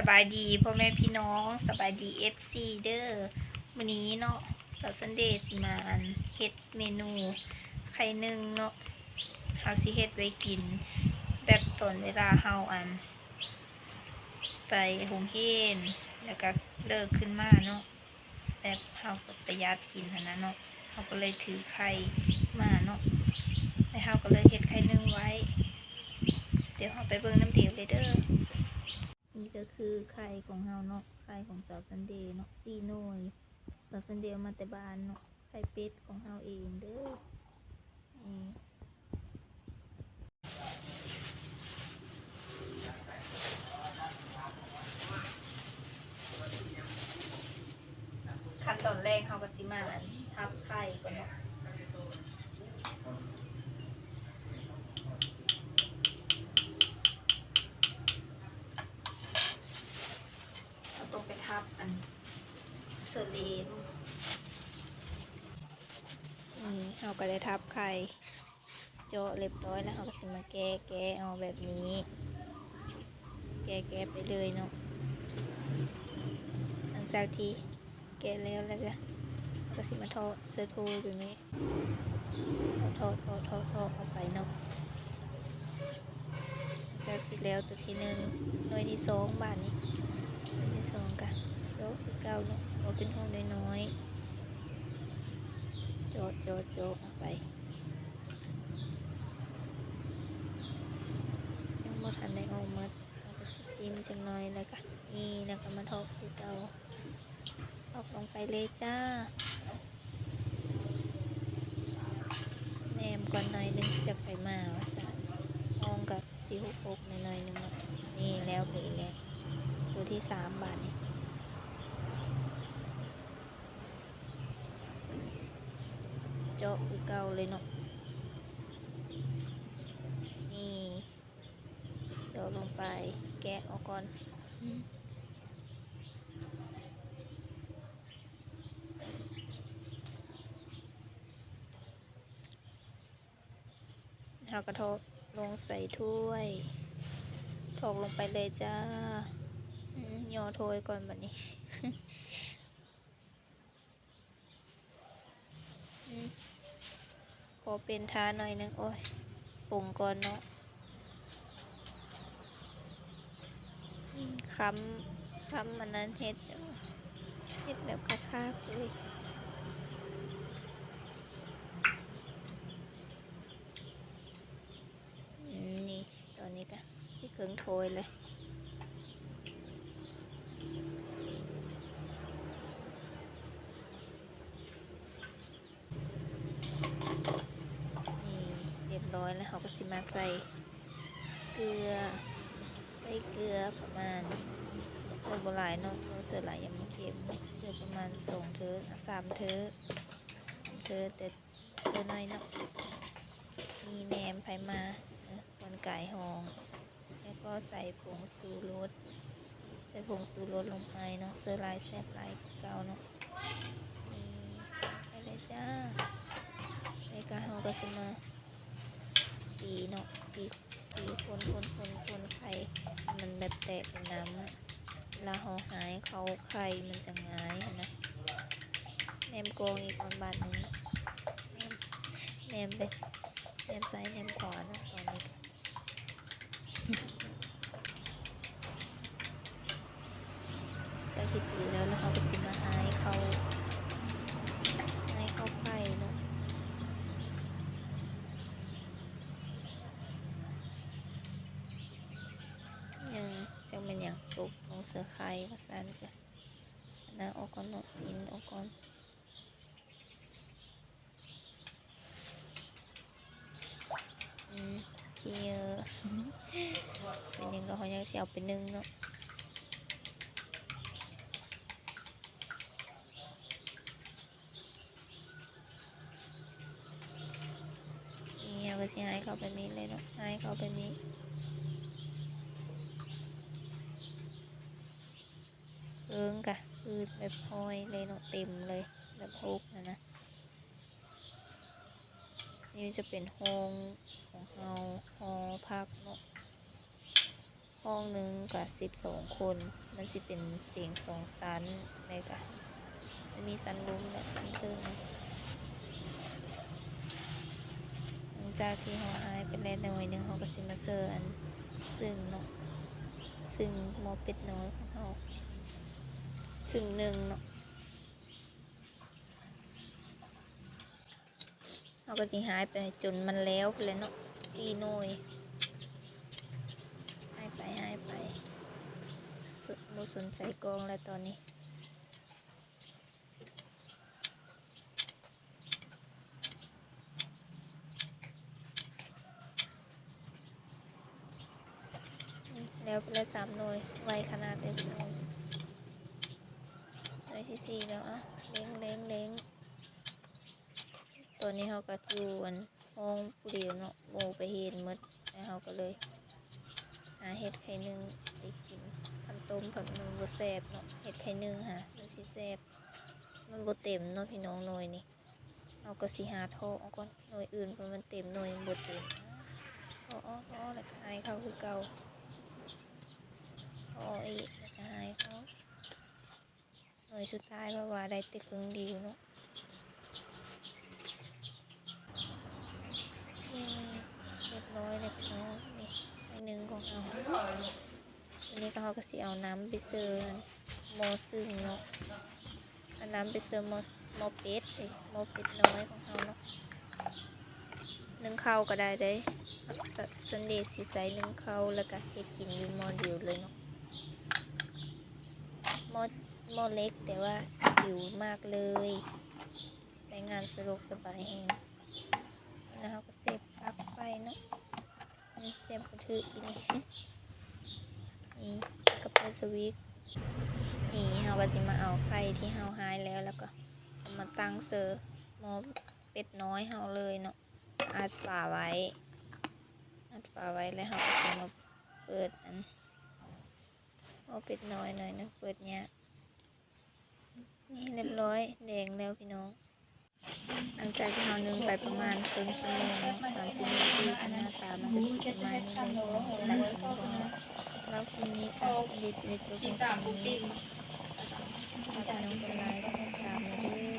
ບາຍດີພໍ່ແມ່ພີ່ນ້ອງ ສະບາຍດີເອັຟຊີເດີ. ມື້ນີ້ເນາະ ສາວຊັນເດຊິມາ ອັນ ເຮັດເມນູໄຂ່ໜຶ່ງເນາະ. ເຮົາຊິເຮັດໄວ້ກິນແບບຕອນເວລາເຮົາ ອັນ ໄປໂຮງຮຽນ ແລ້ວກະເລີກຂຶ້ນມາເນາະ. ແບບເຮົາກໍປະຢັດກິນຫັ້ນນະເນາະ, ເຮົາກໍເລີຍຖືໄຂ່ມາເນາະ ແລ້ວເຮົາກໍເລີຍເຮັດໄຂ່ໜຶ່ງໄວ້. ດຽວເຮົາໄປເບິ່ງນຳເດວເລີຍເດີ. ນີ້ກໍຄືໄຂ່ຂອງເຮົາເນາະ, ໄຂ່ຂອງສາວຊັນເດເນາະ ສີ່ໜ່ວຍ. ສາວຊັນເດເອົາມາແຕ່ບ້ານເນາະ, ໄຂ່ເປັດຂອງເຮົາເອງເດີ. ນີ້ ຂັ້ນຕອນແລກເຮົາກໍຊິມາ ອັນ ທັບໄຂ່ກ່ອນເນາະ. ເຮົາຕ້ອງໄປທັບ ອັນ ເຊີເລເນາະ. ນີ້ເຮົາກໍໄດ້ທັບໄຂ່ ເຈາະຮຽບຮ້ອຍແລ້ວ ເຮົາກໍຊິມາແກະ ແກະເອົາແບບນີ້ ແກະ ແກະໄປເລີຍເນາະ. ຫຼັງຈາກທີ່ແກະແລ້ວ ແລ້ວກໍເຮົາກໍຊິມາເທາະເຊື້ອໂທແບບນີ້ ເທາະ ເທາະ ເທາະ ເທາະ ເທາະອອກໄປເນາະ. ຫຼັງຈາກທີ່ແລ້ວໂຕທີໜຶ່ງ ໜ່ວຍທີສອງ ບາດນີ້ ໜ່ວຍທີສອງກະເຈາະຄືເກົ່າເນາະ ເອົາເປັນຫົວນ້ອຍໆ ເຈາະ ເຈາະ ເຈາະອອກໄປ. ຍັງບໍ່ທັນໄດ້ອອກໝົດ ເຮົາກໍຊິຈິ້ມຈັກໜ່ອຍ ແລ້ວກະນີ້ ແລ້ວກະມາເທາະຄືເກົ່າ ເທາະລົງໄປເລີຍຈ້າ. ແນມກ່ອນໜ້ອຍໜຶ່ງ ຈັກໄປມາວ່າຊັ້ນ ຫ້ອງກໍຊິຫົກໆ ໜ້ອຍໆ ໜຶ່ງເນາະ. ນີ້ແລ້ວໄປອີກແລ້ວ ໂຕທີສາມ ບາດນີ້ ເຈາະຄືເກົ່າເລີຍເນາະ. ນີ້ ເຈາະລົງໄປ ແກະອອກກ່ອນ. ເຮົາກໍຖອກລົງໃສ່ຖ້ວຍ ຖອກລົງໄປເລີຍຈ້າ. ຫຍໍ້ຖ້ວຍກ່ອນບາດນີ້. ອືມ ຂໍເປັນທ່າໜ້ອຍໜຶ່ງ ໂອ້ຍ ປົງກ່ອນເນາະ. ອືມ ຄ້ຳ ຄ້ຳອັນນັ້ນເຮັດ ເຮັດແບບຄັກໆ ເລີຍ. ອືມ ນີ້ ຕອນນີ້ກະຊິເຄິ່ງຖ້ວຍແລ້ວ. ນີ້ ຮຽບຮ້ອຍແລ້ວ ເຮົາກໍຊິມາໃສ່ເກືອ ໃສ່ເກືອປະມານ ເກືອບໍ່ຫຼາຍເນາະ ເພາະວ່າເສືອຫຼາຍຍັງບໍ່ເຄັມ. ເກືອປະມານສອງເທີ ສາມເທີ ສາມເທີ ແຕ່ ໂຕນ້ອຍເນາະ. ມີແໜມໄປມາ ເອີ ຄວນກາຍຮອງ ແລ້ວກໍໃສ່ຜົງຊູລົດ ໃສ່ຜົງຊູລົດລົງໄປເນາະ. ເສີຫຼາຍແຊບຫຼາຍຄືເກົ່າເນາະ. ນີ້ ໄປເລີຍຈ້າ. ແລ້ວກໍເຮົາກໍຊິມາຕີເນາະ ຕີ ຕີຄົນໆໆໆໄຂ່ໃຫ້ມັນແບບແຕກເປັນນ້ຳ. ເວລາເຮົາຫາຍເຂົ້າໄຂ່ມັນຈະງ່າຍຫັ້ນນະ. ແໜມກອງອີກກ່ອນບາດໜຶ່ງ. ແໜມ ແໜມໄປ ແໜມຊ້າຍແໜມຂວາເນາະ. ຕອນນີ້ກໍ ຈາກທີ່ຕີແລ້ວ ແລ້ວເຮົາກໍຊິມາຫາຍເຂົ້າ ຫາຍເຂົ້າໄຂ່ເນາະ. ຍັງ ຈັກແມ່ນຫຍັງຕົກລົງເສືອໄຂ່ວ່າຊັ້ນ. ກະ ອັນນັ້ນອອກກ່ອນເນາະ ດິນອອກກ່ອນ. ອືມ ຂີ້ເຫຍື້ອ ເປັນຫຍັງດອກ ເຮົາຍັງຊິເອົາໄປໜຶ້ງເນາະ. ນີ້ເຮົາກໍຊິຫາຍເຂົ້າໄປມິດເລີຍເນາະ ຫາຍເຂົ້າໄປມິດ. ເຄິ່ງກະຄືແບບຫ້ອຍເລີຍເນາະ ເຕັມເລີຍ ແບບຫົກຫັ້ນນະ. ນີ້ຈະເປັນຫ້ອງຂອງເຮົາ ຫໍພັກເນາະ ຫ ຫ້ອງໜຶ່ງກະສິບສອງຄົນ ມັນຊິເປັນຕຽງສອງຊັ້ນ ແລ້ວກະຈະມີຊັ້ນລຸ່ມ ແລະ ຊັ້ນເທິງ. ຫຼັງຈາກທີ່ເຮົາອາຍໄປແລ້ວໜ້ອຍໜຶ່ງ ເຮົາກະຊິມາເຊີອັນຊຶ້ງເນາະ ຊຶ້ງໝໍ້ເປັດນ້ອຍຂອງເຮົາ ຊຶ້ງໜຶ່ງເນາະ. ເຮົາກະຊິຫາຍໄປຈົນມັນແລ້ວພຸ້ນແຫຼະເນາະ ສີ່ໜ່ວຍ ຫາຍໄປ ຫາຍໄປ ບໍ່ສົນໃຈກ້ອງແລ້ວຕອນນີ້. ແລ້ວໄປແລ້ວສາມໜ່ວຍ ໄວຂະໜາດເລີຍພີ່ນ້ອງ. ໜ່ວຍທີສີ່ແລ້ວ ເອົ້າ ເລັ່ງ ເລັ່ງ ເລັ່ງ. ຕອນນີ້ເຮົາກະຢູ່ອັນຫ້ອງຜູ້ດຽວເນາະ ໝູ່ໄປເຮັດໝົດ ແລ້ວເຮົາກະເລີຍຫາເຫັດໄຂ່ໜຶ້ງໄປກິນ. ຄັນຕົ້ມພັດມັນບໍ່ແຊບເນາະ ເຫັດໄຂ່ໜຶ້ງຫາ ມັນຊິແຊບ ມັນບໍ່ເຕັມເນາະພີ່ນ້ອງ. ໜ່ວຍນີ້ ເຮົາກະຊິຫາເທາະເອົາກ່ອນ ໜ່ວຍອື່ນເພາະມັນເຕັມ ໜ່ວຍນີ້ບໍ່ເຕັມ. ເທາະອອກ ເທາະອອກ ແລ້ວກະຫາຍເຂົ້າຄືເກົ່າ ເທາະອອກອີກ ແລ້ວກະຫາຍເຂົ້າ. ໜ່ວຍສຸດທ້າຍ ເພາະວ່າໄດ້ແຕ່ເຄິ່ງດຽວເນາະ. ນີ້ ຮຽບຮ້ອຍແລ້ວພີ່ນ້ອງ ນີ້ໜ່ວຍໜຶ່ງຂອງເຮົາ. ອັນນີ້ກະ ເຮົາກະຊິເອົານ້ຳໄປເຊີໝໍ້ຊຶ້ງເນາະ ເອົານ້ຳໄປເຊີໝໍ້ ໝໍ້ເປັດ ເອີຍ ໝໍ້ເປັດນ້ອຍຂອງເຮົາເນາະ. ໜຶ້ງເຂົ້າກະໄດ້ເດ້ ສ່ວນເດຊິໃສ່ໜຶ້ງເຂົ້າ ແລ້ວກະເຮັດກິນຢູ່ໝໍ້ດຽວເລີຍເນາະ. ໝໍ້ ໝໍ້ເລັກ ແຕ່ວ່າຈິ້ວມາກເລີຍ ໃຊ້ງານສະດວກສະບາຍແຮງ. ແລ້ວເຮົາກະເສບຜັກໄປເນາະ ອືມ ເສບບໍ່ຖືກອີ່ນີ້ ນີ້ ກະເປີດສະວິດ. ນີ້ ເຮົາກະຊິມາເອົາໄຂ່ທີ່ເຮົາຫາຍແລ້ວ ແລ້ວກະເອົາມາຕັ້ງເຊີໝໍ້ເປັດນ້ອຍເຮົາເລີຍເນາະ. ອັດຝາໄວ້ ອັດຝາໄວ້ ແລ້ວເຮົາກະຊິມາເປີດອັນ ໝໍ້ເປັດນ້ອຍໜ່ອຍໜຶ່ງ ເປີດຍາກ. ນີ້ ຮຽບຮ້ອຍ ແດງແລ້ວພີ່ນ້ອງ. ຫຼັງຈາກທີ່ເຮົາໜຶ້ງໄປປະມານເຄິ່ງຊົ່ວໂມງເນາະ ສາມສິບນາທີ ໜ້າຕາມັນກະຊິປະມານນີ້ເລີຍພີ່ນ້ອງ. ຕັກກິນກ່ອນເນາະ. ແລ້ວຄລິບນີ້ກະ ອັນນີ້ຊິໄດ້ຈົບພຽງສ່ຳນີ້ ຝາກພີ່ນ້ອງກົດໄລ ກົດຕິດຕາມແດ່ເດີ.